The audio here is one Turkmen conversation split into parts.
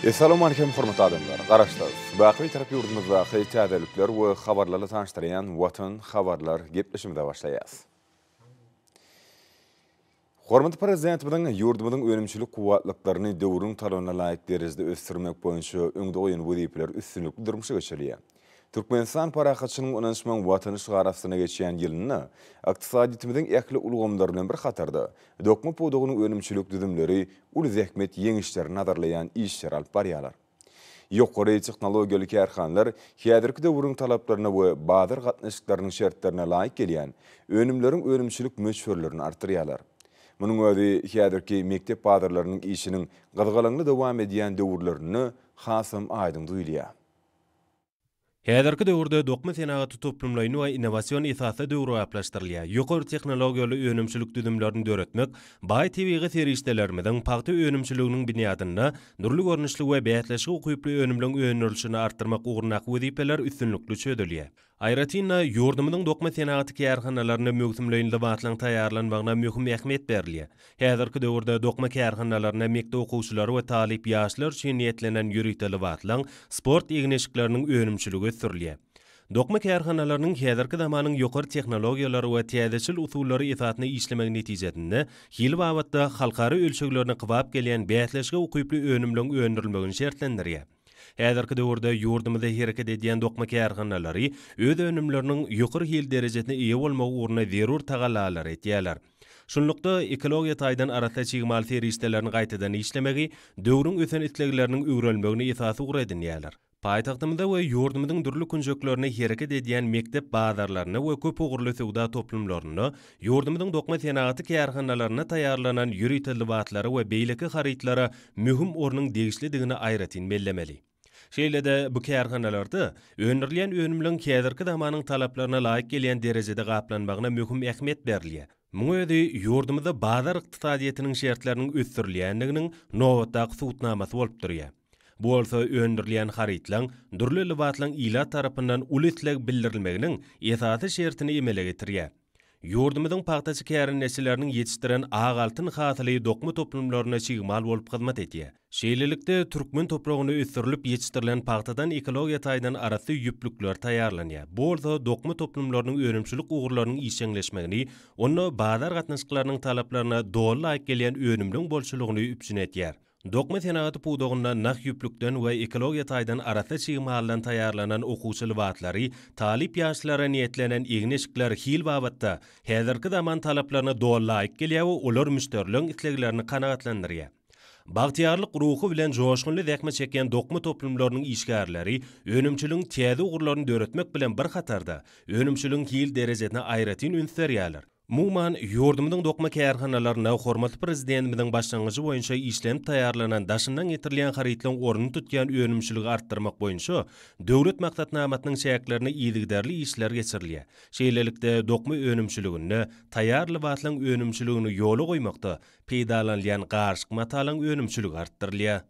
Essalawmalikim hormatly adamlar! Garaşsyz, baky Bitarap ýurdumyzdaky täzelikler we habarlarla tanyşdyrýan Watan habarlar gepleşigimize başlaýas. Hormatly Prezidentimiziň ýurdumyzyň önümçilik kuwwatlyklaryny döwrüň talabyna laýyk derejede ösdürmek boýunça öňde goýan wezipeleri üstünlikli durmuşa geçirilýär. Türkmenistan parahatçylygyň we ynanyşmagyň Watany şygary astynda geçýän ýylynda ykdysadyýetimiziň ähli ulgamlary bilen bir hatarda, dokma pudagynyň önümçilik düzümleri uly zähmet ýeňişlerini nazarlaýan işleri alyp barýarlar. Ýokary tehnologiýaly kärhanalar häzirki döwrüň talaplaryna we bazar gatnaşyklarynyň şertlerine laýyk gelýän önümleriň önümçilik möçberlerini artdyrýarlar. Munuň özi häzirki mekdep bazarlarynyň işiniň gyzgalaňly dowam edýän döwürlerinde hasam aýdyň duýulýar. Häzirki döwürde dokma senagaty toplumlaýyn we innowasion esasda döwrebaplaşdyrylýar. Ýokary tehnologiýaly önümçilik düzümlerini döretmek, baý tebigy serişdelerimiziň, pagta önümçiliginiň binýadynda dürli görnüşli we bäsleşige ukyply önümleň öndürilişini artdyrmak ugrundaky wezipeler üstünlikli çözülýär. Aýratyn-da, ýurdumyzyň dokma senagaty kärhanalarynda möwsümleýin lybaslaryň taýýarlanmagyna möhüm ähmiýet berilýär. Häzirki döwürde dokma kärhanalarynda mekdep okuwçylary we talyp ýaşlar üçin niýetlenen ýörite lybaslaryň, sport egin-eşikleriniň önümçiligi ösdürilýär. Dokma kärhanalarynyň häzirki zamanyň ýokary tehnologiýalary we täzeçil usullary esasynda işlemegi netijesinde hil babatda halkara ölçeglerine kybap gelýän bäsleşige ukyply önümleň öndürilmegini şertlendirýär. Häzirki döwürde ýurdumyzda hereket edýän dokma kärhanalary öz önümleriniň ýokary hil derejesine eýe bolmagy ugrunda zerur tagallalary etýärler. Şunlukda, ekologiýa taýdan arassa çig mal serişdelerini gaýtadan işlemegi döwrüň ösen islegleriniň öwrenilmegini esasy ugur edinýärler. Paýtagtymyzda we ýurdumyzyň dürli künjeklerinde hereket edýän mekdep bazarlarynda we köp ugurly söwda toplumlarynda ýurdumyzyň dokma senagaty kärhanalarynda taýýarlanan ýörite lybaslara we beýleki harytlara möhüm ornuň degişlidigini aýratyn bellemeli. Şeýle-de bu kärhanalarda öndürilýän önümleň häzirki zamanyň talaplaryna laýyk gelýän derejede gaplanmagyna möhüm ähmiýet berilýär. Muň özi ýurdumyzda bazar ykdysadyýetiniň şertleriniň ösdürilýändiginiň nobatdaky subutnamasy bolup durýar. Bu bolsa öndürilýän harytlaň, dürli lybaslaň ilat tarapyndan uly isleg bildirilmeginiň esasy şertini emele getirýär. Ýurdumyzyň pagtaçy kärendeçileriniň ýetişdiren ak altyn hasyly dokma toplumlarynda çig mal bolup hyzmat edýär. Şeýlelikde, türkmen topragynda ösdürilip ýetişdirilen pagtadan ekologiýa taýdan arassa ýüplükler taýýarlanýar. Bu bolsa dokma toplumlarynyň önümçilik ugurlarynyň işjeňleşmegini, onda bazar gatnaşyklarynyň talaplaryna doly laýyk gelýän önümleň bolçulygyny üpjün edýär. Dokma senagaty pudagynda nah ýüplükden we ekologiýa taýdan arassa çig maldan taýýarlanan okuwçy lybaslary, talyp ýaşlara niýetlenen egin-eşikler hil babatda häzirki zaman talaplaryna doly laýyk gelýär we olar müşderileriň isleglerini kanagatlandyrýar. Bagtyýarlyk ruhy bilen joşgunly zähmet çekýän dokma toplumlarynyň işgärleri önümçiligiň täze ugurlaryny döretmek bilen bir hatarda, önümçiligiň hil derejesine aýratyn üns berýärler. Umuman, ýurdumyzyň dokma kärhanalarynda hormatly Prezidentimiziň başlangyjy boýunça işlenip taýýarlanan daşyndan getirilýän harytlaryň ornuny tutýan önümçiligi artdyrmak boýunça Döwlet maksatnamasynyň çäklerinde yzygiderli işler geçirilýär. Şeýlelikde, dokma önümçiliginde taýýar lybaslaryň önümçiligini ýola goýmakda peýdalanylýan garyşyk matalaryň önümçiligi artdyrylýar.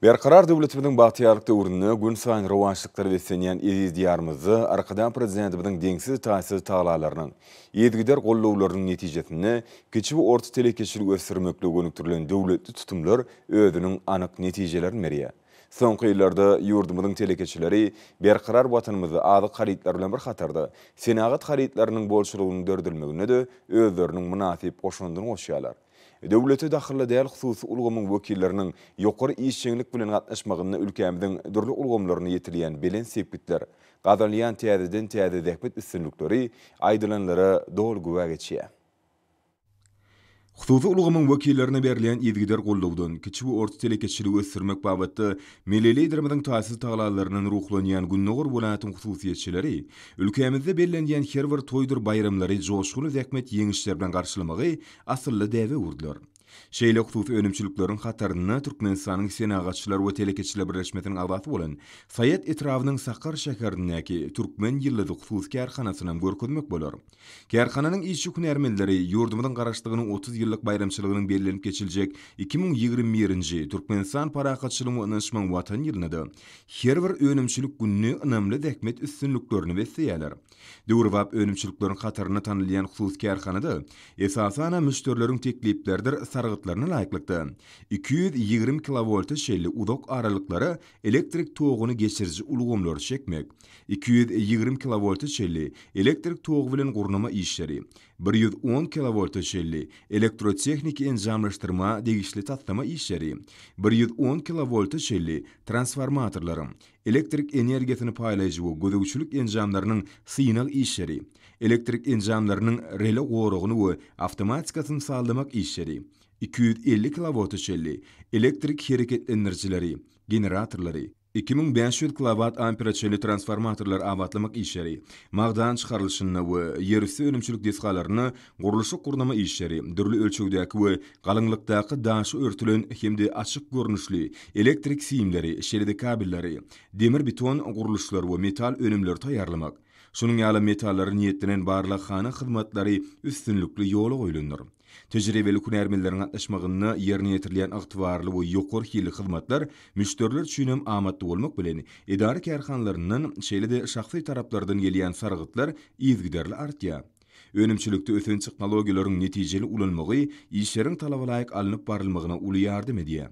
Berkarar döwletimiziň bagtyýarlyk döwründe günsaýyn rowaçlyklara beslenýän eziz Diýarymyzda Arkadag Prezidentimiziň deňsiz-taýsyz tagalalarynyň, yzygider gollawlarynyň netijesinde kiçi we orta telekeçiligi ösdürmeklige gönükdirilen döwletli tutumlar özüniň anyk netijelerini berýär. Soňky ýyllarda ýurdumyzyň telekeçileri berkarar Watanymyzda azyk harytlary bilen bir hatarda, senagat harytlarynyň bolçulygynyň döredilmeginde-de özleriniň mynasyp goşandyny goşýarlar. Döwlete dahylly däl hususy ulgamyň wekilleriniň ýokary işjeňlik bilen gatnaşmagynda ülkämiziň dürli ulgamlarynda ýetilýän belent sepgitler, gazanylýan täzeden-täze zähmet üstünlikleri aýdylanlara doly güwä geçýär. Hususy ulgamyň wekillerine berilýän yzygider goldawdan, kiçi we orta telekeçiligi ösdürmek babatda Milli Liderimiziň taýsyz tagalalaryndan ruhlanýan Gündogar welaýatyň hususyýetçileri Ülkämizde bellenýän her bir toýdur baýramlary joşgunly zähmet ýeňişleri bilen garşylamagy asylly däbe öwürdiler. Şeýle hususy önümçilikleriň hatarynda Türkmenistanyň Senagatçylar we telekeçiler birleşmesiniň agzasy bolan Saýat etrabynyň Sakar şäherindäki Türkmen ýyldyzy hususy kärhanasynam görkezmek bolar. Kärhananyň işçi-hünärmenleri ýurdumyzyň Garaşsyzlygynyň 30 ýyllyk baýramçylygynyň bellenip geçiljek 2021-nji Türkmenistan parahatçylygyň we ynanyşmagyň Watany ýylynda-da her bir önümçilik gününi ynamly zähmet üstünliklerine besleýärler. Döwrebap önümçilikleriň hatarynda tanalýan hususy kärhanada, esasanam, müşderileriň teklipleridir sargytlary. sargytlaryna laýyklykda, 220 kilowolta çenli uzak aralyklara elektrik toguny geçiriji ulgamlary çekmek, 220 kilowolta çenli elektrik togy bilen gurnama işleri, 110 kilowolta çenli elektrotehniki enjamlaşdyrma degişli taslama işleri, 110 kilowolta çenli transformatorlaryň, elektrik energiýasyny paýlaýjy we gözegçilik enjamlarynyň synag işleri, elektrik enjamlarynyň rele goragyny we awtomatikasyny sazlamak işleri, 250 kilowata çenli elektrik hereketlendirijileri, generatorlary, 2500 kilowat ampere çenli transformatorlary abatlamak işleri, magdan çykarylyşynda we ýerüsti önümçilik desgalarynda gurluşyk-gurnama işleri, dürli ölçegdäki we galyňlykdaky daşy örtülen hem-de açyk görnüşli elektrik simleri, şeýle-de kabelleri, demir-beton gurluşlary we metal önümleri taýýarlamak, şunuň ýaly metallara niýetlenen barlaghana hyzmatlary üstünlikli ýola goýlandyr. Tejribeli hünärmenleriň gatnaşmagynda ýerine ýetirilýän ygtybarly we ýokary hilli hyzmatlar müşderiler üçin hem amatly bolmak bilen, edara-kärhanalaryndan, şeýle-de şahsy taraplardan gelýän sargytlar yzygiderli artýar. Önümçilikde ösen tehnologiýalaryň netijeli ulanmagy işleriň talabalaýyk alnyp barylmagyna uly ýardam edýär.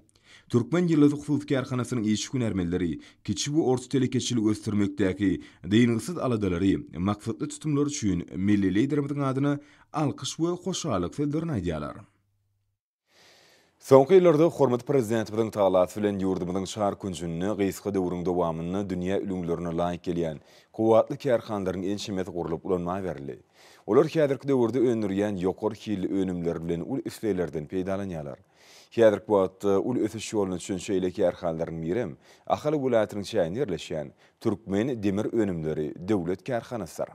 Türkmen ýyldyzy hususy kärhanasynyň işçi-hünärmenleri kiçi we orta telekeçiligi ösdürmekdäki dyngysyz aladalary, maksatly tutumlary üçin milli Liderimiziň adyna alkyş we hoşallyk sözlerini aýdýarlar. Soňky ýyllarda hormatly Prezidentimiziň tagallasy bilen ýurdumyzyň çar künjünde gysga döwrüň dowamynda dünýä ülňülerine laýyk gelýän kuwwatly kärhanalaryň ençemesi gurlup ulanmaga berildi. Olar häzirki döwürde öndürýän ýokary hilli önümleri bilen uly isleglerden peýdalanýarlar. Häzirki wagtda uly ösüş ýoluna düşen şeýle kärhanalaryň birem Ahal welaýatynyň çäginde ýerleşýän Türkmen demir önümleri döwlet kärhanasydyr.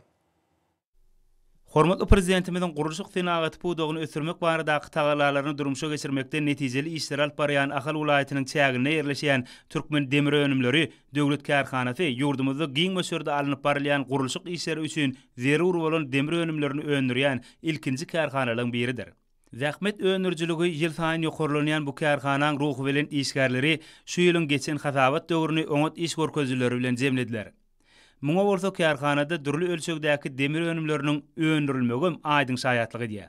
Hormatly Prezidentimiziň gurluşyk senagaty pudagyny ösdürmek baradaky tagallalaryny durmuşa geçirmekde netijeli işleri alyp barýan Ahal welaýatynyň çäginde ýerleşýän Türkmendemirönümleri döwlet kärhanasy ýurdumyzda giň möçberde alnyp barylýan gurluşyk işleri üçin zerur bolan demir önümlerini öndürýän ilkinji kärhanalaryň biridir. Zähmet öndürijiligi ýylsaýyn ýokarlanýan bu kärhanaň ruhubelent işgärleri şu ýylyň geçen hasabat döwrüni oňat iş görkezijileri bilen jemlediler. Muňa bolsa kärhanada dürli ölçegdäki demir önümleriniň öndürilmegem aýdyň şaýatlyk edýär.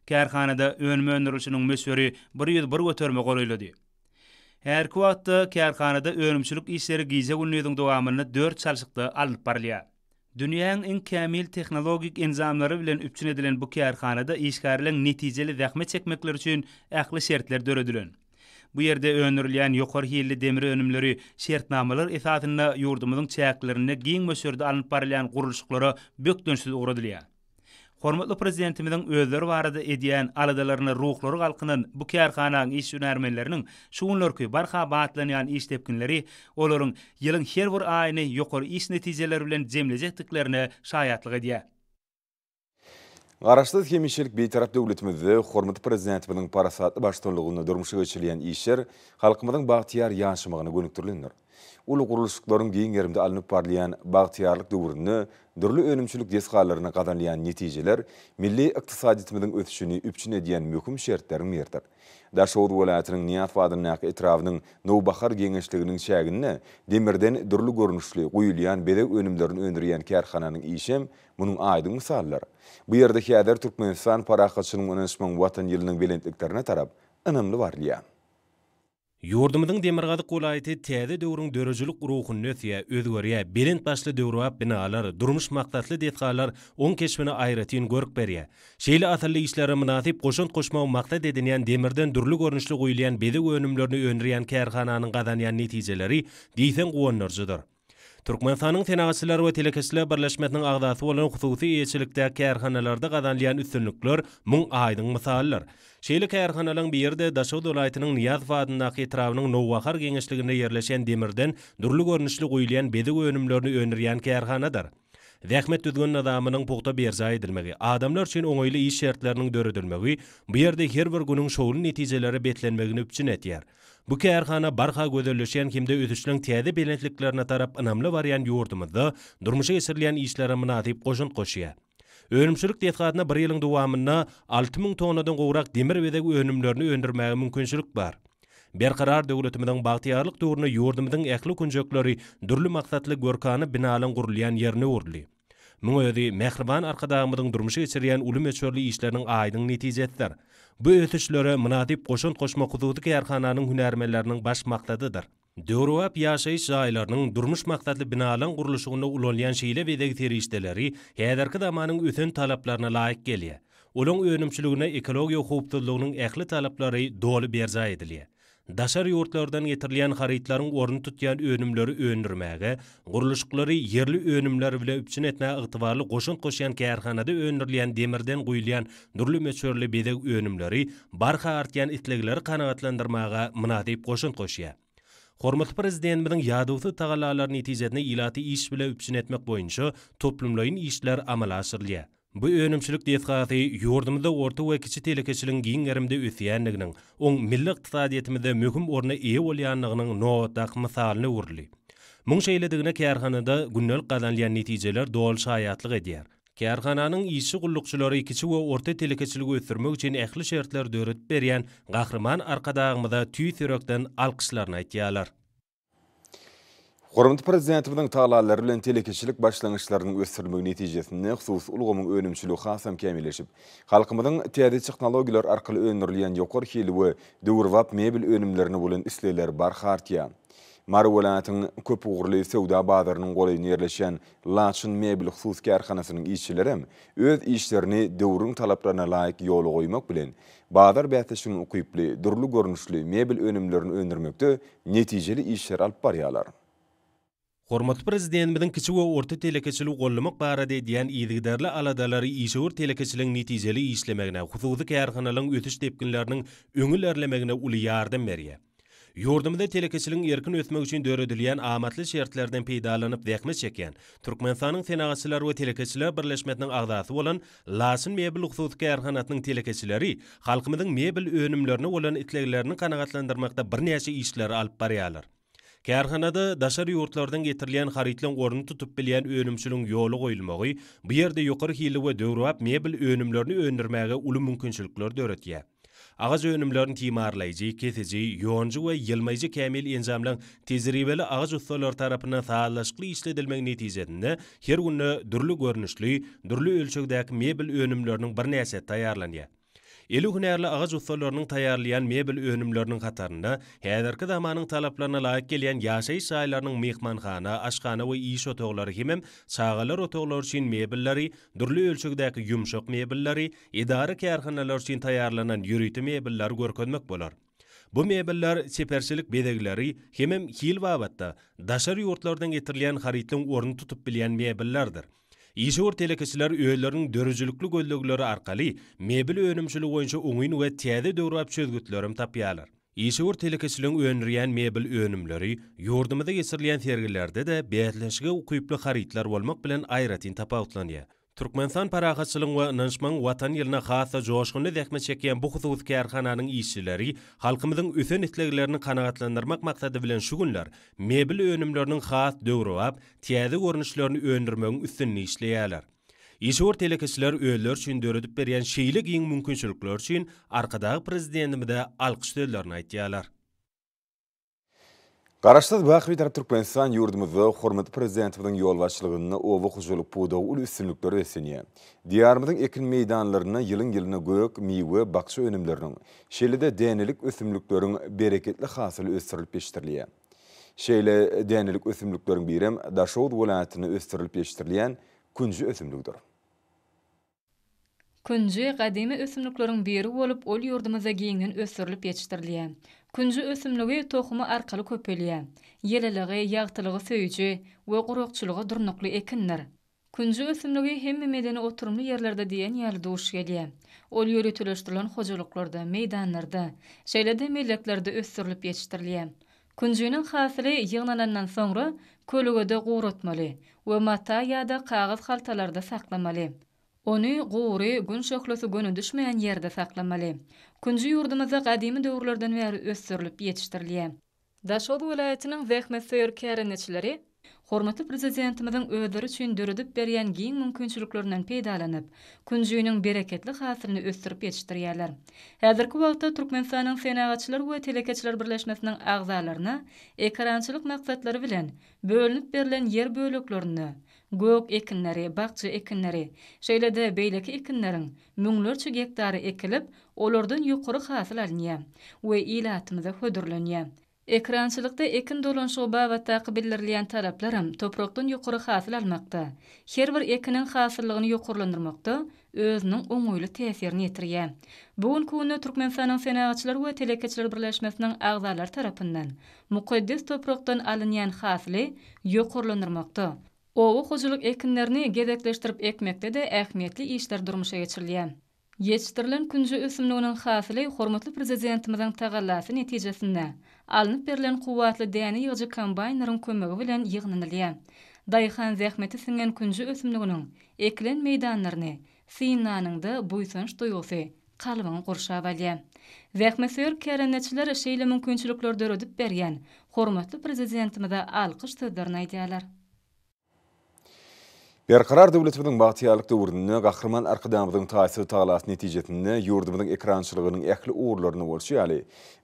Kärhanada önüm öndürilişiniň möçberi 101 göterime golaýlady. Häzirki wagtda kärhanada önümçilik işleri gije-gündiziň dowamynda dört çalşykda alnyp barylýar. Dünýäň iň kämil tehnologik enjamlary bilen üpjün edilen bu kärhanada işgärleň netijeli zähmet çekmekleri üçin ähli şertler döredilen. Bu ýerde öndürilýän ýokary hilli demir önümleri şertnamalar esasynda ýurdumyzyň çäklerinde giň möçberde alnyp barylýan gurluşyklara bökdençsiz ugradylýar. Hormatly Prezidentimiziň özleri barada edýän aladalaryna ruhlary galkynan bu kärhanaň iş hünärmenleriniň şu günlerki barha batlanýan iş depginleri olaryň ýylyň her bir aýyny ýokary iş netijeleri bilen jemlejekdiklerine şaýatlyk edýär. Garaşsyz, hemişelik Bitarap döwletimizde hormatly Prezidentimiziň parasatly baştutanlygynda durmuşa geçirilýän işler halkymyzyň bagtyýar ýaşamagyna gönükdirilendir. Uly gurluşyklaryň giň gerimde alnyp barylýan bagtyýarlyk döwründe dürli önümçilik desgalarynda gazanylýan netijeler milli ykdysadyýetimiziň ösüşini üpjün edýän möhüm şertleriň biridir. Daşoguz welaýatynyň Nyýazow adyndaky etrabynyň Nowbahar geňeşliginiň çäginde demirden dürli görnüşli guýulýan bezeg önümlerini öndürýän kärhananyň işem munuň aýdyň mysalydyr. Bu ýerde häzir Türkmenistan parahatçylygyň we ynanyşmagyň Watan ýylynyň belentliklerine tarap ynamly barylýar. Ýurdumyzyň demirgazyk welaýaty täze döwrüň döredijilik ruhunda ösýär, özgerýär, belent başly döwrebap binalar, durmuş maksatly desgalar oň keşbine aýratyn görk berýär. Şeýle asylly işlere mynasyp goşant goşmagy maksat edinýän demirden dürli görnüşli guýulýan bezeg önümlerini öndürýän kärhananyň gazanýan netijeleri diýseň guwandyryjydyr. Türkmenistanyň Senagatçylar we telekeçiler birleşmesiniň agzasy bolan hususy eýeçilikdäki kärhanalarda gazanylýan üstünlikler muň aýdyň mysalydyr. Şeýle kärhanalaryň biri-de Daşoguz welaýatynyň Nyýazow adyndaky etrabynyň Nowbahar geňeşliginde ýerleşen demirden dürli görnüşli guýulýan bezeg önümlerini öndürýän kärhanadyr. Zähmet düzgün-nyzamynyň pugta berjaý edilmegi, adamlar üçin oňaýly iş şertleriniň döredilmegi bu ýerde her bir günüň şowly netijelere beslenmegini üpjün edýär. Bu kärhana barha gözelleşýän hem-de ösüşleň täze belentliklerine tarap ynamly barýan ýurdumyzda durmuşa geçirilýän işlere mynasyp goşant goşýar. Önümçilik desgasynda bir ýylyň dowamynda 6000 tonnadan gowrak demir bezeg önümlerini öndürmäge mümkinçilik bar. Berkarar döwletimiziň bagtyýarlyk döwründe ýurdumyzyň ähli künjekleri dürli maksatly görkana binalaryň gurulýan ýerine öwrüldi. Muň özi Mähriban Arkadagymyzyň durmuşa geçirýän uly möçberli işleriniň aýdyň netijesidir. Bu ösüşlere mynasyp goşant goşmak hususy kärhananyň hünärmenleriniň baş maksadydyr. Döwrebap ýaşaýyş jaýlarynyň, durmuş maksatly binalaryň gurluşygynda ulanylýan şeýle bezeg serişdeleri häzirki zamanyň ösen talaplaryna laýyk gelýär. Olaryň önümçiliginde ekologiýa howpsuzlygynyň ähli talaplary doly berjaý edilýär. Daşary ýurtlardan getirilýän harytlaryň ornuny tutýan önümleri öndürmäge, gurluşyklary ýerli önümler bilen üpjün etmäge ygtybarly goşant goşýan kärhanada öndürilýän demirden guýulýan dürli möçberli bezeg önümleri barha artýan islegleri kanagatlandyrmaga mynasyp goşant goşýar. Hormatly Prezidentimiziň ýadawsyz tagallalary netijesinde ilaty iş bilen üpjün etmek boýunça toplumlaýyn işler amala aşyrylýar. Bu önümçilik desgasy ýurdumyzda orta we kiçi telekeçiligiň giň gerimde ösýändiginiň, oň milli ykdysadyýetimizde möhüm orna eýe bolýandygynyň nobatdaky mysalyna öwrüldi. Muň şeýledigine kärhanada gündelik gazanylýan netijeler doly şaýatlyk edýär. Kärhananyň işçi-gullukçylary kiçi we orta telekeçiligi ösdürmek üçin ähli şertleri döredip berýän Gahryman Arkadagymyza tüýs ýürekden alkyşlaryny aýtýarlar. Hormatly Prezidentimiziň tagallalary bilen telekeçilik başlangyçlarynyň ösdürilmegi netijesinde hususy ulgamyň önümçiligi hasam kämilleşip, halkymyzyň täze tehnologiýalar arkaly öndürilýän ýokary hilli we döwrebap mebel önümlerine bolan islegleri barha artýar. Mary welaýatynyň köpugurly söwda bazarynyň golaýynda ýerleşýän Laçyn mebel hususy kärhanasynyň işçilerem öz işlerini döwrüň talaplaryna laýyk ýola goýmak bilen, bazar bäsleşigine ukyply, dürli görnüşli mebel önümlerini öndürmekde netijeli işleri alyp barýarlar. Hormatly Prezidentimiziň kiçi we orta telekeçiligi goldamak barada edýän yzygiderli aladalary işewür telekeçiligiň netijeli işlemegine, hususy kärhanalaryň ösüş depginleriniň öňe ilerlemegine uly ýardam berýär. Ýurdumyzda telekeçiligiň erkin ösmegi üçin döredilýän amatly şertlerden peýdalanyp zähmet çekýän Türkmenistanyň Senagatçylar we telekeçiler birleşmesiniň agzasy bolan Laçyn mebel hususy kärhanasynyň telekeçileri halkymyzyň mebel önümlerine bolan isleglerini kanagatlandyrmakda birnäçe işleri alyp barýarlar. Kärhanada daşary ýurtlardan getirilýän harytlaryň ornuny tutup bilýän önümçiligiň ýola goýulmagy bu ýerde ýokary hilli we döwrebap mebel önümlerini öndürmäge uly mümkinçilikleri döretýär. Agaç önümlerini timarlaýjy, kesiji, ýonujy we ýylmaýjy kämil enjamlaryň tejribeli agaç ussalary tarapyndan sazlaşykly işledilmegi netijesinde her günde dürli görnüşli, dürli ölçegdäki mebel önümleriniň birnäçesi taýýarlanýar. Eli hünärli agaç ussalarynyň taýýarlaýan mebel önümleriniň hatarynda häzirki zamanyň talaplaryna laýyk gelýän ýaşaýyş jaýlarynyň myhmanhana, aşhana we iş otaglary hemem çagalar otaglary üçin mebelleri, dürli ölçegdäki ýumşak mebelleri, Edara-kärhanalar üçin taýýarlanan ýörite mebelleri görkezmek bolar. Bu mebeller çeperçilik bezegleri hemem hil babatda daşary ýurtlardan getirilýän harytlaryň ornuny tutup bilýän mebellerdir. Işewür telekeçiler özleriniň döredijilikli gözlegleri arkaly mebel önümçiligi boýunça oňyn we täze döwrebap çözgütlerem tapýarlar. Işewür telekeçiligiň öndürýän mebel önümleri ýurdumyzda geçirilýän sergilerde-de bäsleşige ukyply harytlar bolmak bilen aýratyn tapawutlanýar. Türkmenistan parahatçylygyň we ynanyşmagyň Watany ýylynda has-da joşgunly zähmet çekýän bu hususy kärhananyň işçileri halkymyzyň ösen isleglerini kanagatlandyrmak maksady bilen şu günler mebel önümleriniň has döwrebap, täze görnüşlerini öndürmegiň üstünde işleýärler. Işewür telekeçiler özleri üçin döredip berýän şeýle giň mümkinçilikler üçin Arkadag Prezidentimize alkyş sözlerini aýtýarlar. Garaşsyz, baky Bitarap Türkmenistan ýurdumyzda hormatly Prezidentimiziň ýolbaşçylygynda oba hojalyk pudagy uly üstünliklere beslenýär. Diýarymyzyň ekin meýdanlarynda ýylyň-ýylyna gök, miwe, bakja önümleriniň, şeýle-de dänelik ösümlikleriň bereketli hasyly ösdürilip ýetişdirilýär. Şeýle dänelik ösümlikleriň birem Daşoguz welaýatynda ösdürilip ýetişdirilýän künji ösümligidir. Künji gadymy ösümlikleriň biri bolup, ol ýurdumyzda giňden ösdürilip ýetişdirilýär. Künji ösümligi tohumy arkaly köpelýär. Ýylylygy, ýagtylygy söýüji we gurakçylyga durnukly ekindir. Künji ösümligi hemme medeni oturymly ýerlerde diýen ýaly duş gelýär. Ol ýöriteleşdirilen hojalyklarda, meýdanlarda, şeýle-de melleklerde ösdürilip ýetişdirilýär. Künjiniň hasyly ýygnanandan soňra kölegede guratmaly we mata ýa-da kagyz haltalarda saklamaly. Ony gury, gün şöhlesi göni düşmeýän ýerde saklamaly. Künji ýurdumyzda gadymy döwürlerden bäri ösdürilip ýetişdirilýär. Daşoguz welaýatynyň zähmetsöýer kärendeçileri hormatly Prezidentimiziň özleri üçin döredip berýän giň mümkinçiliklerinden peýdalanyp, künjiniň bereketli hasylyny ösdürip ýetişdirýärler. Häzirki wagtda Türkmenistanyň Senagatçylar we telekeçiler birleşmesiniň agzalaryna ekerançylyk maksatlary bilen bölünip berlen ýer böleklerinde Gök ekinleri, bakja ekinleri, şeýle-de beýleki ekinleriň müňlerçe gektary ekilip, Olardan ýokary hasyl alynýar we ilatymyza hödürlenýär. Ekerançylykda ekin dolanyşygy babatdaky bildirilýän talaplaram toprakdan ýokary hasyl almakda, her bir ekiniň hasyllygyny ýokarlandyrmakda özüniň oňaýly täsirini ýetirýär. Bu günki günde Türkmenistanyň Senagatçylar we telekeçiler birleşmesiniň agzalary tarapyndan mukaddes toprakdan alynýan hasyly ýokarlandyrmakda, oba hojalyk ekinlerini gezekleşdirip ekmekde-de ähmiýetli işler durmuşa geçirilýär. Ýetişdirilen künji ösümliginiň hasyly hormatly Prezidentimiziň tagallasy netijesinde alnyp berlen kuwwatly däne ýygyjy kombaýnlaryň kömegi bilen ýygnanylýar. Daýhan zähmeti siňen künji ösümliginiň ekilen meýdanlaryny synlanyňda buýsanç duýgusy kalbyňy gurşap alýar. Zähmetsöýer kärendeçiler şeýle mümkinçilikleri döredip berýän hormatly Prezidentimize alkyş sözlerini aýdýarlar. Berkarar döwletimiziň bagtyýarlyk döwründe Gahryman Arkadagymyzyň taýsyz tagallasy netijesinde ýurdumyzyň ekerançylygynyň ähli ugurlarynda bolşy ýaly,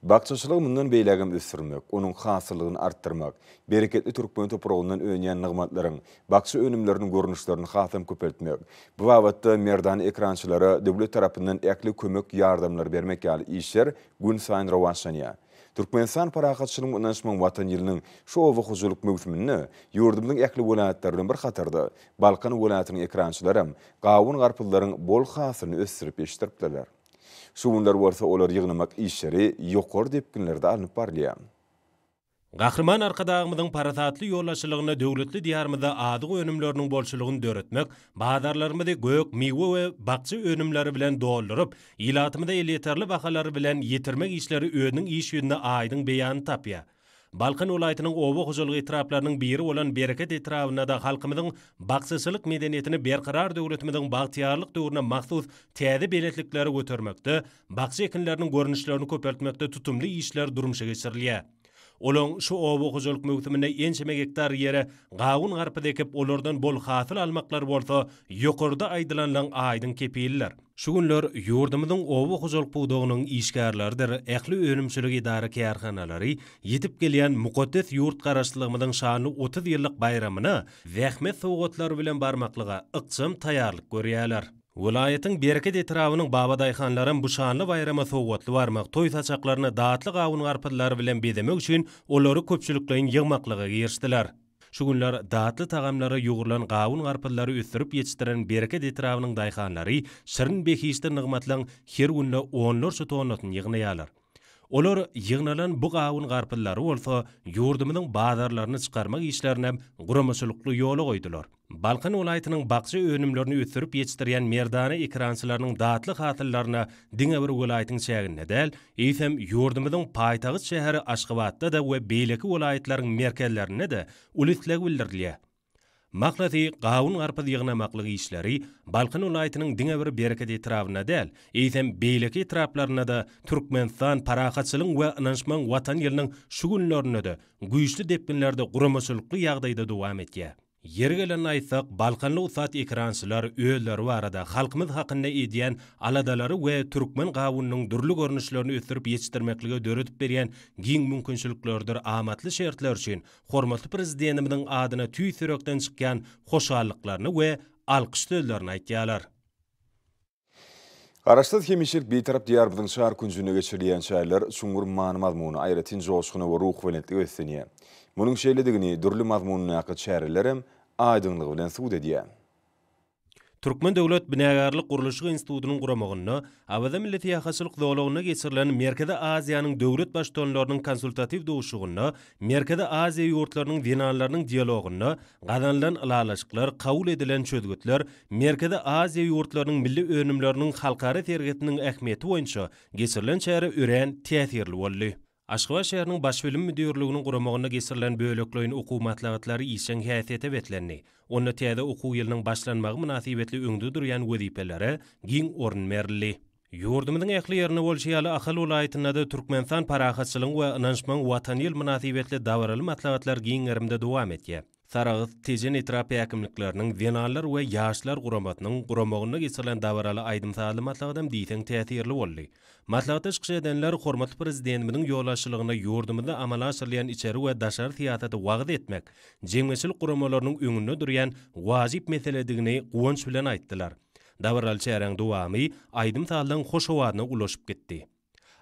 bakjaçylygy mundan beýlägem ösdürmek, onuň hasyllylygyny artdyrmak, bereketli türkmen topragyndan önýän nygmatlaryň, bakja önümleriniň görnüşlerini hasam köpeltmek, bu babatda merdana ekerançylara döwlet tarapyndan ähli kömek-ýardamlary bermek ýaly işler günsaýyn rowaçlanýar. Türkmenistan Parahatçylygyň we ynanyşmagyň Watan ýylynyň şu oba hojalyk möwsüminde ýurdumyzyň ähli welaýatlary bilen bir hatarda, Balkan welaýatynyň ekerançylaram gawun-garpyzlaryň bol hasylyny ösdürip ýetişdiripdirler. Şu günler bolsa olary ýygnamak işleri ýokary depginlerde alnyp barylýar. Gahryman Arkadagymyzyň parasatly ýolbaşçylygynda döwletli Diýarymyzda azyk önümleriniň bolçulygyny döretmek, bazarlarymyzy gök, miwe we bakja önümleri bilen dolduryp, Ilatymyza elýeterli bahalary bilen ýetirmek işleri özüniň iş ýüzünde aýdyň beýanyny tapýar. Balkan welaýatynyň oba hojalyk etraplarynyň biri bolan Bereket etrabynda-da halkymyzyň bakjaçylyk medeniýetini Berkarar döwletimiziň bagtyýarlyk döwrüne mahsus täze belentliklere götermekde, bakja ekinleriniň görnüşlerini köpeltmekde tutumly işler durmuşa geçirilýär. Olaň şu oba hojalyk möwsüminde ençeme gektar ýere gawun-garpyz ekip, olardan bol hasyl almaklary bolsa ýokarda aýdylanlaň aýdyň kepilidir. Şu günler ýurdumyzyň oba hojalyk pudagynyň işgärleridir ähli önümçilik edara-kärhanalary ýetip gelýän mukaddes ýurt Garaşsyzlygymyzyň şanly 30 ýyllyk baýramyna zähmet sowgatlary bilen barmaklyga ykjam taýýarlyk görýärler. Welaýatyň Bereket etrabynyň babadaýhanlaram bu şanly baýrama sowgatly barmak, toý saçaklaryny datly gawun-garpyzlary bilen bezemek üçin olary köpçülikleýin ýygmaklyga girişdiler. Şu günler datly tagamlara ýugrulan gawun-garpyzlary ösdürip ýetişdiren Bereket etrabynyň daýhanlary şirin behişdi nygmatlaň her günde onlarça tonnasyny ýygnaýarlar. Olar ýygnalan bu gawun-garpyzlary bolsa ýurdumyzyň bazarlaryna çykarmak işlerinem guramaçylykly ýola goýdular. Balkan welaýatynyň bakja önümlerini ösdürip ýetişdirýän merdana ekerançylarynyň datly hasyllaryna diňe bir welaýatyň çäginde däl, eýsem, ýurdumyzyň paýtagt şäheri Aşgabatda-da we beýleki welaýatlaryň merkezlerinde-de uly isleg bildirilýär. Mahlasy, gawun-garpyz ýygnamaklyk işleri Balkan welaýatynyň diňe bir Bereket etrabynda däl, eýsem, beýleki etraplarynda-da Türkmenistan Parahatçylygyň we ynanyşmagyň Watany ýylynyň şu günlerinde-de güýçli depginlerde guramaçylykly ýagdaýda dowam edýär. Ýeri gelende aýtsak, balkanly ussat ekerançylar özleri barada, halkymyz hakynda edýän aladalary we türkmen gawunynyň dürli görnüşlerini ösdürip ýetişdirmeklige döredip berýän giň mümkinçilikleridir amatly şertler üçin hormatly Prezidentimiziň adyna tüýs ýürekden çykýan hoşallyklaryny we alkyş sözlerini aýtýarlar. Garaşsyz, hemişelik Bitarap Diýarymyzyň çar künjünde geçirilýän çäreler çuňňur many-mazmuna, aýratyn joşguna we ruhubelentlige beslenýär. Munuň şeýledigini dürli mazmundaky çärelerem aýdyňlygy bilen subut edýär. Türkmen döwlet binagärlik-gurluşyk institutynyň guramagynda Awaza milli syýahatçylyk zolagynda geçirilen Merkezi Aziýanyň döwlet Baştutanlarynyň konsultatiw duşuşygynda Merkezi Aziýa ýurtlarynyň zenanlarynyň dialogynda gazanylan ylalaşyklar, kabul edilen çözgütler Merkezi Aziýa ýurtlarynyň milli önümleriniň halkara sergisiniň ähmiýeti boýunça geçirilen çäre örän täsirli boldy. Aşgabat şäheriniň Baş bilim müdirliginiň guramagynda geçirilen bölekleýin okuw maslahatlary işjeň häsiýete beslendi. Onda täze okuw ýylynyň başlanmagy mynasybetli öňde durýan wezipelere giň orun berildi. Ýurdumyzyň ähli ýerinde bolşy ýaly, Ahal welaýatynda-da Türkmenistan Parahatçylygyň we ynanyşmagyň Watany ýyly mynasybetli dabaraly maslahatlar giň gerimde dowam edýär. Sarahs, Tejen etrap häkimlikleriniň Zenanlar we Ýaşlar guramasynyň guramagynda geçirilen dabaraly aýdym-sazly maslahatam diýseň täsirli boldy. Maslahatda çykyş edenler hormatly Prezidentimiziň ýolbaşçylygynda ýurdumyzda amala aşyrylýan içeri we daşary syýasaty wagyz etmek jemgyýetçilik guramalarynyň öňünde durýan wajyp meseledigini guwanç bilen aýtdylar. Dabaraly çäräň dowamy aýdym-sazlaryň hoş owazyna ulaşyp gitdi.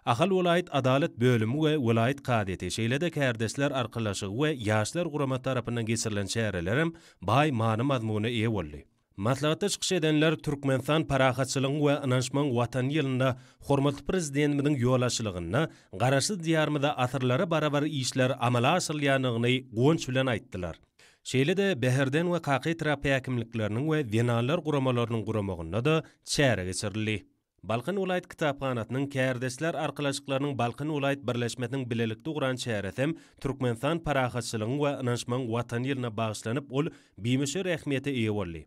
Ahal welaýat Adalat bölümi we welaýat kazyýeti, şeýle-de Kärdeşler arkalaşygy we Ýaşlar guramasy tarapyndan geçirilen çärelerem baý many-mazmuna eýe boldy. Maslahatda çykyş edenler Türkmenistan parahatçylygyň we ynanyşmagyň Watany ýylynda hormatly Prezidentimiziň ýolbaşçylygynda Garaşsyz Diýarymyzda asyrlara barabar işler amala aşyrylýandygyny guwanç bilen aýtdylar. Şeýle-de Bäherden we Kaka etrap häkimlikleriniň we zenanlar guramalarynyň guramagynda-da çäre geçirildi. Balkan welaýat kitaphanasynyň Kärdeşler arkalaşyklarynyň Balkan welaýat birleşmesiniň bilelikde guran çäresem Türkmenistan parahatçylygyň we ynanyşmagyň Watany ýylyna bagyşlanyp, ol bimöçber ähmiýete eýe boldy.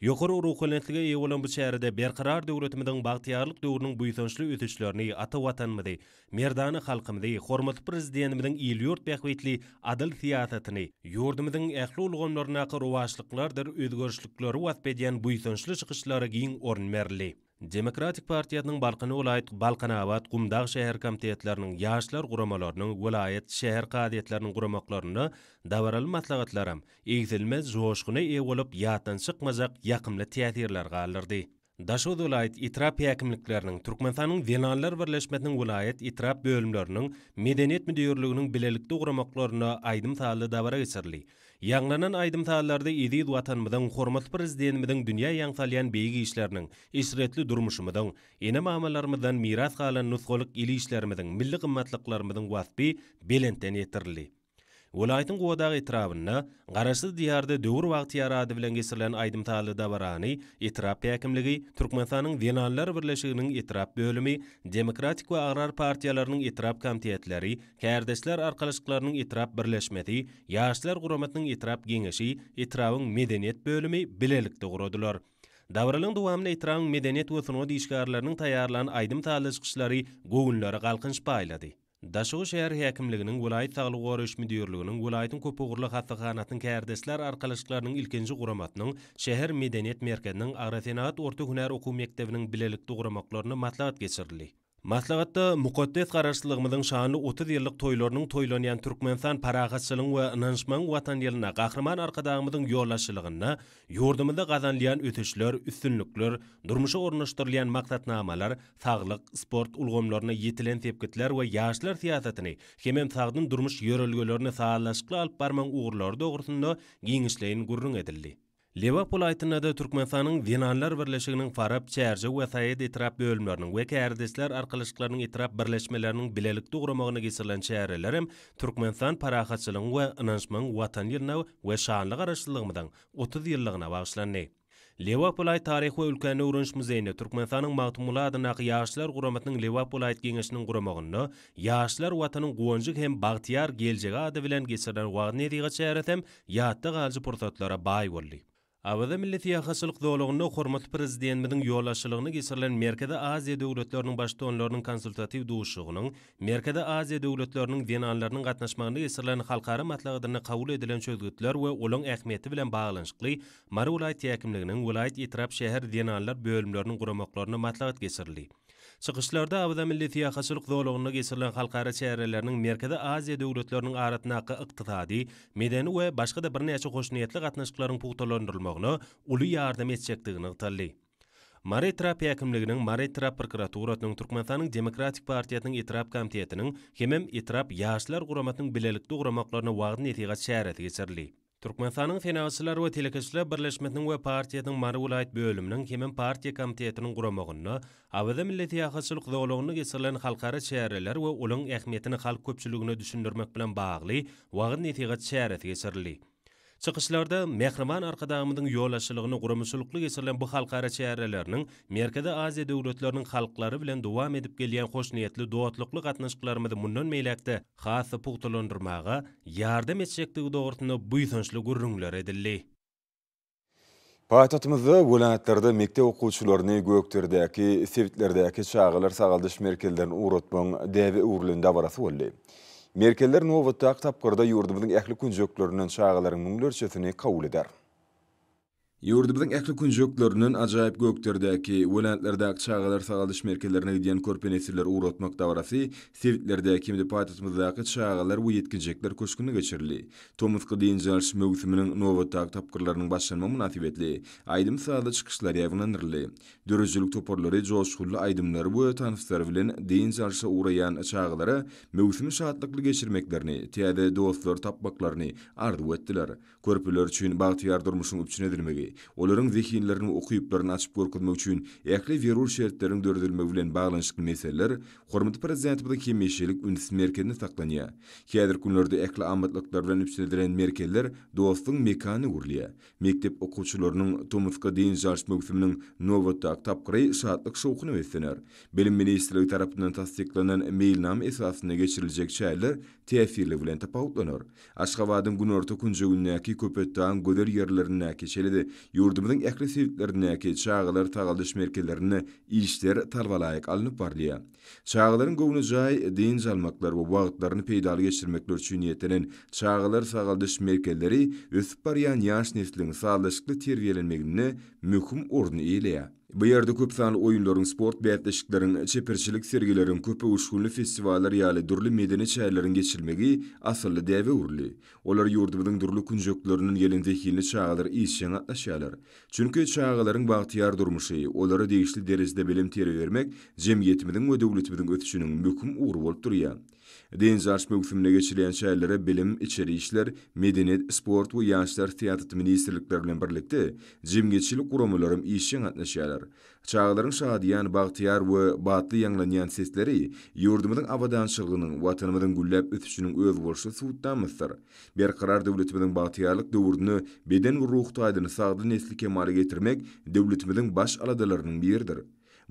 Ýokary ruhubelentlige eýe bolan bu çärede Berkarar döwletimiziň bagtyýarlyk döwrüniň buýsançly ösüşlerini, ata Watanymyzy, merdana halkymyzy, hormatly Prezidentimiziň il-ýurt bähbitli adyl syýasatyny, ýurdumyzyň ähli ulgamlaryndaky rowaçlyklardyr özgerişlikleri wasp edýän buýsançly çykyşlara giň orun berildi. Demokratik partiýasynyň Balkan welaýat, Balkanabat, Gumdag şäher komitetleriniň, ýaşlar guramalarynyň, welaýat, şäher kazyýetleriniň guramaklarynda dabaraly maslahatlaram egsilmez joşguna eýe bolup, ýatdan çykmajak ýakymly täsirler galdyrdy. Daşoguz welaýat, etrap häkimlikleriniň, Türkmenistanyň Zenanlar birleşmesiniň welaýat, etrap bölümleriniň, Medeniýet müdirliginiň bilelikde guramaklarynda aýdym-sazly dabara geçirildi. Ýaňlanan aýdym-sazlarda eziz Watanymyzyň, hormatly Prezidentimiziň dünýä ýaň salýan beýik işleriniň, eşretli durmuşymyzyň, ene-mamalarymyzdan miras galan nusgalyk il işlerimiziň, milli gymmatlyklarymyzyň waspy belentden ýetirildi. Welaýatyň Gubadag etrabynda Garaşsyz Diýarda döwür bagtyýar ady bilen geçirilen aýdym-sazly dabarany etrap häkimligi, Türkmenistanyň Zenanlar birleşiginiň etrap bölümi, Demokratik we Agrar partiýalarynyň etrap komitetleri, Kärdeşler arkalaşyklarynyň etrap birleşmesi, Ýaşlar guramasynyň etrap geňeşi, etrabyň medeniýet bölümi bilelikde guradylar. Dabaranyň dowamynda etrabyň medeniýet we sungat işgärleriniň taýýarlan aýdym-sazly çykyşlary göwünlere galkynyş paýlady. Daşoguz şäher häkimliginiň, welaýat saglygy goraýyş müdirliginiň, welaýatyň köpugurly hassahanasynyň kärdeşler arkalaşyklarynyň ilkinji guramasynyň, şäher medeniýet merkeziniň, agrosenagat orta hünär okuw mekdebiniň bilelikde guramaklarynda maslahat geçirildi. Maslahatda mukaddes Garaşsyzlygymyzyň şanly 30 ýyllyk toýlarynyň toýlanýan Türkmenistan parahatçylygyň we ynanyşmagyň Watany ýylynda Gahryman Arkadagymyzyň ýolbaşçylygynda ýurdumyzda gazanylýan ösüşler, üstünlikler, durmuşa ornaşdyrylýan maksatnamalar, saglyk, sport ulgamlarynda ýetilen sepgitler we ýaşlar syýasatyny hemem sagdyn durmuş ýörelgelerini sazlaşykly alyp barmagyň ugurlary dogrusynda giňişleýin gürrüň edildi. Lebap welaýatynda-da Türkmenistanyň Zenanlar birleşiginiň Farap, Çärjew we Saýat etrap bölümleriniň we Kärdeşler arkalaşyklarynyň etrap birleşmeleriniň bilelikde guramagynda geçirilen çärelerem Türkmenistan parahatçylygyň we ynanyşmagyň Watany ýylyna we şanly Garaşsyzlygymyzyň 30 ýyllygyna bagyşlandy. Lebap welaýat Taryh we ülkäni öwreniş muzeýinde Türkmenistanyň Magtymguly adyndaky Ýaşlar guramasynyň Lebap welaýat Geňeşiniň guramagynda Ýaşlar Watanyň guwanjy hem bagtyýar geljegi ady bilen geçirilen wagyz-nesihat çäresem ýatda galyjy pursatlara baý boldy. Awaza milli syýahatçylyk zolagynda hormatly Prezidentimiziň ýolbaşçylygynda geçirilen Merkezi Aziýa döwletleriniň Baştutanlarynyň konsultatiw duşuşygynyň, Merkezi Aziýa döwletleriniň zenanlarynyň gatnaşmagynda geçirilen halkara maslahatynda kabul edilen çözgütler we olaň ähmiýeti bilen baglanyşykly Mary welaýat häkimliginiň, welaýat, etrap, şäher zenanlar bölümleriniň guramaklarynda maslahat geçirildi. Çykyşlarda Awaza milli syýahatçylyk zolagynda geçirilen halkara çäreleriniň Merkezi Aziýa döwletleriniň arasyndaky ykdysady, medeni we başga-da birnäçe hoşniýetli gatnaşyklaryň pugtalandyrylmagyna uly ýardam etjekdigi nygtaldy. Mary etrap häkimliginiň, Mary etrap prokuraturasynyň, Türkmenistanyň Demokratik partiýasynyň etrap komitetiniň hemem etrap Ýaşlar guramasynyň bilelikde guramaklarynda wagyz-nesihat çäresi geçirildi. Türkmenistanyň Senagatçylar we telekeçiler birleşmesiniň we partiýasynyň Mary welaýat bölüminiň hemem partiýa komitetiniň guramagynda Awaza milli syýahatçylyk zolagynda geçirilen halkara çäreler we olaryň ähmiýetini halk köpçüligine düşündirmek bilen bagly wagyz-nesihat çäresi geçirildi. Çykyşlarda mähriban Arkadagymyzyň ýolbaşçylygynda guramaçylykly geçirilen bu halkara çäreleriniň Merkezi Aziýa döwletleriniň halklary bilen dowam edip gelýän hoşniýetli, dostlukly gatnaşyklarymyzy mundan beýläk-de has-da pugtalandyrmaga ýardam etjekdigi dogrusynda buýsançly gürrüňler edildi. Paýtagtymyzda, welaýatlarda mekdep okuwçylaryny Gökderedäki, sebitlerdäki çagalar sagaldyş merkezlerine ugratmagyň däbe öwrülen dabarasy boldy. Merkezler nobatdaky tapgyrda ýurdumyzyň ähli künjeklerinden çagalaryň müňlerçesini kabul eder. Ýurdumyzyň ähli künjeklerinden ajaýyp Gökderedäki, welaýatlardaky çagalar sagaldyş merkezlerine gidýän körpe nesilleri ugratmak dabarasy sebitlerdäki hem-de paýtagtymyzdaky Çagalar we ýetginjekler köşgünde geçirildi. Tomusky dynç alyş möwsüminiň nobatdaky tapgyrlarynyň başlanmagy mynasybetli aýdym-sazly çykyşlar ýaýbaňlandyryldy. Döredijilik toparlary joşgunly aýdymlary we tanslary bilen dynç alşa ugraýan çagalara möwsümi şatlykly geçirmeklerini, täze dostlary tapmaklaryny arzuw etdiler. Körpeler üçin bagtyýar durmuşyň üpjün edilmegi, olaryň zehinlerini we ukyplaryny açyp görkezmek üçin ähli zerur şertleriň döredilmegi bilen baglanyşykly meseleler hormatly Prezidentimiziň hemişelik üns merkezinde saklanýar. Häzirki günlerde ähli amatlyklar bilen üpjün edilen merkezler dostlugyň mekanyna öwrülýär. Mekdep okuwçylarynyň tomusky dynç alyş möwsüminiň nobatdaky tapgyry şatlyk-şowhuna beslener. Bilim ministrligi tarapyndan tassyklanan meýilnama esasynda geçiriljek çäreler täsirligi bilen tapawutlanar. Aşgabadyň günorta künjegindäki Köpetdagyň gözel ýerlerindäki, şeýle-de ýurdumyzyň ähli sebitlerindäki çagalar sagaldyş merkezlerinde işler talabalaýyk alnyp barylýar. Çagalaryň göwnejaý dynç almaklary we wagtlaryny peýdaly geçirmekleri üçin niýetlenen çagalar sagaldyş merkezleri ösüp barýan ýaş nesliň sazlaşykly terbiýelenmeginde möhüm orny eýeleýär. Bu ýerde köp sanly oýunlaryň, sport bäsleşikleriň, çeperçilik sergileriň, köpöwüşginli festiwallar ýaly dürli medeni çäreleriň geçirilmegi asylly däbe öwrüldi. Olara ýurdumyzyň dürli künjeklerinden gelen zehinli çagalar işjeň gatnaşýarlar. Çünki çagalaryň bagtyýar durmuşy, olara degişli derejede bilim-terbiýe bermek jemgyýetimiziň we döwletimiziň ösüşiniň möhüm ugry bolup durýar. Dynç alyş möwsüminde geçirilýän çärelere Bilim, Içeri işler, Medeniýet, Sport we Ýaşlar syýasaty ministrlikleri bilen birlikde, jemgyýetçilik guramalaram işjeň gatnaşýarlar. Çagalaryň şadyýan, bagtyýar we batly ýaňlanýan sesleri ýurdumyzyň abadançylygynyň, Watanymyzyň gülläp ösüşiniň özboluşly subutnamasydyr. Berkarar döwletimiziň bagtyýarlyk döwründe beden we ruhy taýdan sagdyn nesli kemala getirmek döwletimiziň baş aladalarynyň biridir.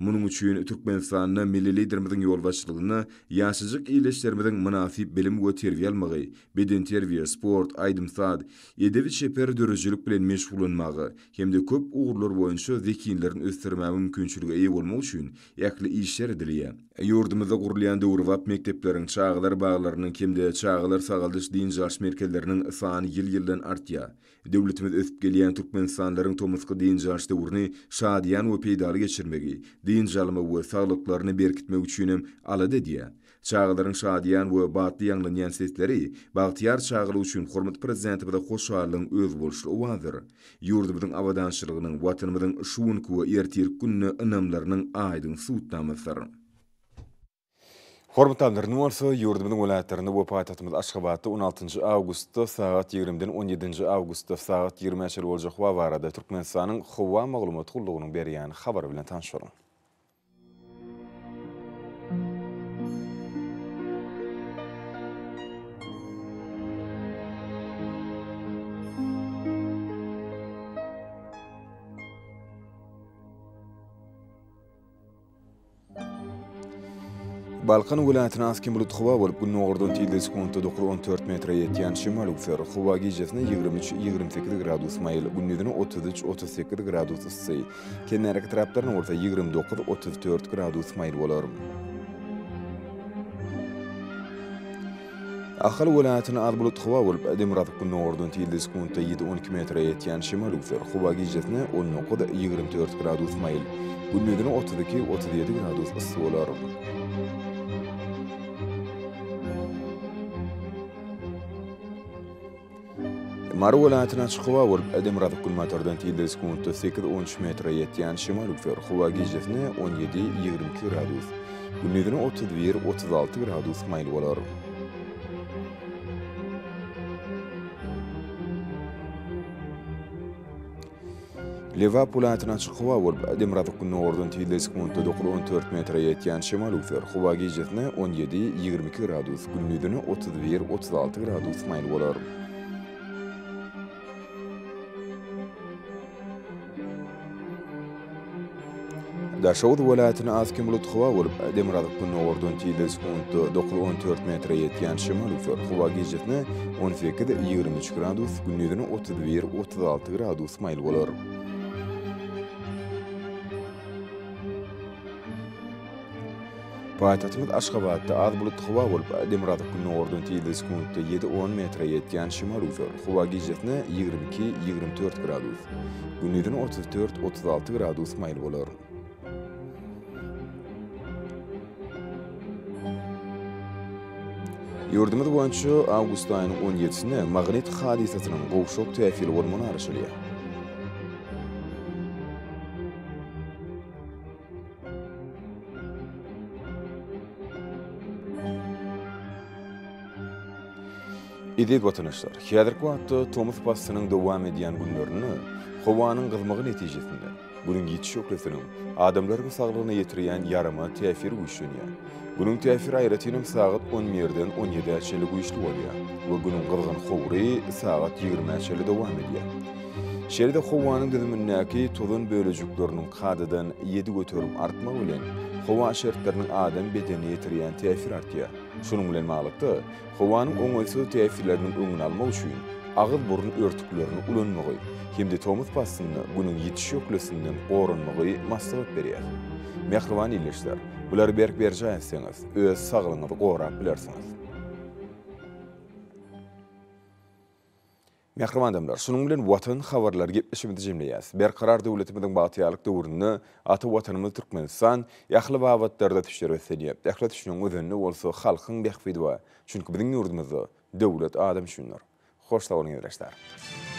Munuň üçin Türkmenistanda milli Liderimiziň ýolbaşçylygynda ýaşajyk ildeşlerimiziň mynasyp bilim we terbiýe almagy, bedenterbiýe, sport, aýdym-saz, edebi-çeper döredijilik bilen meşgullanmagy hem-de köp ugurlar boýunça zehinlerini ösdürmäge mümkinçilige eýe bolmagy üçin ähli işler edilýär. Ýurdumyzda gurulýan döwrebap mekdepleriň, çagalar baglarynyň hem-de çagalar sagaldyş-dynç alyş merkezleriniň sany ýyl-ýyldan artýar. Döwletimiz ösüp gelýän türkmenistanlylaryň tomusky dynç alyş döwrüni şadyýan we peýdaly geçirmegi, dynç almagy we saglyklaryny berkitmegi üçinem alada edýär. Çagalaryň şadyýan we batly ýaňlanýan sesleri bagtyýar çagalyk üçin hormatly Prezidentimize hoşallygyň özboluşly owazydyr. Ýurdumyzyň abadançylygynyň, Watanymyzyň şu günki we ertirki gününe ynamlarynyň aýdyň subutnamasydyr. Hormatly alymlar, indi bolsa ýurdumyzyň welaýatlarynda we paýtagtymyz Aşgabatda on altynjy awgustda sagat ýigrimiden on ýedinji awgustda sagat ýigrimä çenli boljak howa barada Türkmenistanyň Howa maglumat gullugynyň berýän habary bilen tanyş boluň. Balkan welaýatynda az-kem bulutly howa bolup, gündogardan tizligi sekuntda 9-14 metre ýetýän şemal öwser. Howa gijesine 23-28 gradus maýyl, gündizine 33-38 gradus yssy. Kenarýaka etraplarynda bolsa 29-34 gradus maýyl bolar. Ahal welaýatynda az bulutly howa bolup, demirgazyk-gündogardan tizligi sekuntda ýedi-on iki metre ýetýän şemal öwser. Howa gijesine 19, 24 gradus maýyl, gündizine 32, 37 gradus yssy bolar. Mary welaýatynda açyk howa bolup, demirgazyk-günbatardan tizligi sekuntda sekiz-on üç metre ýetýän şemal öwser. Howa gijesine 17, 22 gradus, gündizine 31, 36 gradus maýyl bolar. Lebap welaýatynda açyk howa bolup, demirgazyk-gündogardan tizligi sekuntda 9-14 metre ýetýän şemal öwser. Howa gijesine 17, 22 gradus, gündizine 31, 36 gradus maýyl bolar. Daşoguz welaýatynda az-kem bulutly howa bolup, demirgazyk-gündogardan tizligi sekuntda 9-14 metre ýetýän şemal öwser. Howa gijesine 18, 23 gradus, gündizine 31, 36 gradus maýyl bolar. Paýtagtymyz Aşgabatda az bulutly howa bolup, demirgazyk-gündogardan tizligi sekuntda ýedi-on metre ýetýän şemal öwser. Howa gijesine 22, 24 gradus, gündizine 34, 36 gradus maýyl bolar. Ýurdumyz boýunça awgust aýynyň on ýedisinde magnit hadysasynyň gowşak täsiri bolmagyna garaşylýar. Eziz watandaşlar, häzirki wagtda tomus paslynyň dowam edýän günlerinde howanyň gyzmagy netijesinde Günüň ýiti şöhlesiniň adamlaryň saglygyna ýetirýän ýaramaz täsiri güýçlenýär. Günüň täsiri aýratynam sagat on birden on ýedä çenli güýçli bolýar we günüň gyzgyn howry sagat ýigrimä çenli dowam edýär. Şeýle-de howanyň düzümindäki tozan bölejikleriniň kadadan 7% artmagy bilen howa şertleriniň adam bedenine ýetirýän täsiri artýar. Şunuň bilen baglylykda, Howanyň oňaýsyz täsirleriniň öňüni almak üçin agyz-burun örtüklerini ulanmagy hem-de tomus paslynda Günüň ýiti şöhlesinden goranmagy maslahat berýär. Mähriban ildeşler, bulary berk berjaý etseňiz, öz saglygyňyzy gorap bilersiňiz. Mähriban adamlar, şunuň bilen Watan habarlary gepleşigimizi jemleýäs. Berkarar döwletimiziň bagtyýarlyk döwründe ata Watanymyz Türkmenistan ähli babatlarda ösüşlere beslenýär. Ähli ösüşiniň özeninde bolsa halkyň bähbidi bar. Çünki biziň ýurdumyzda döwlet adam üçindir. Hoş sag boluň ildeşler.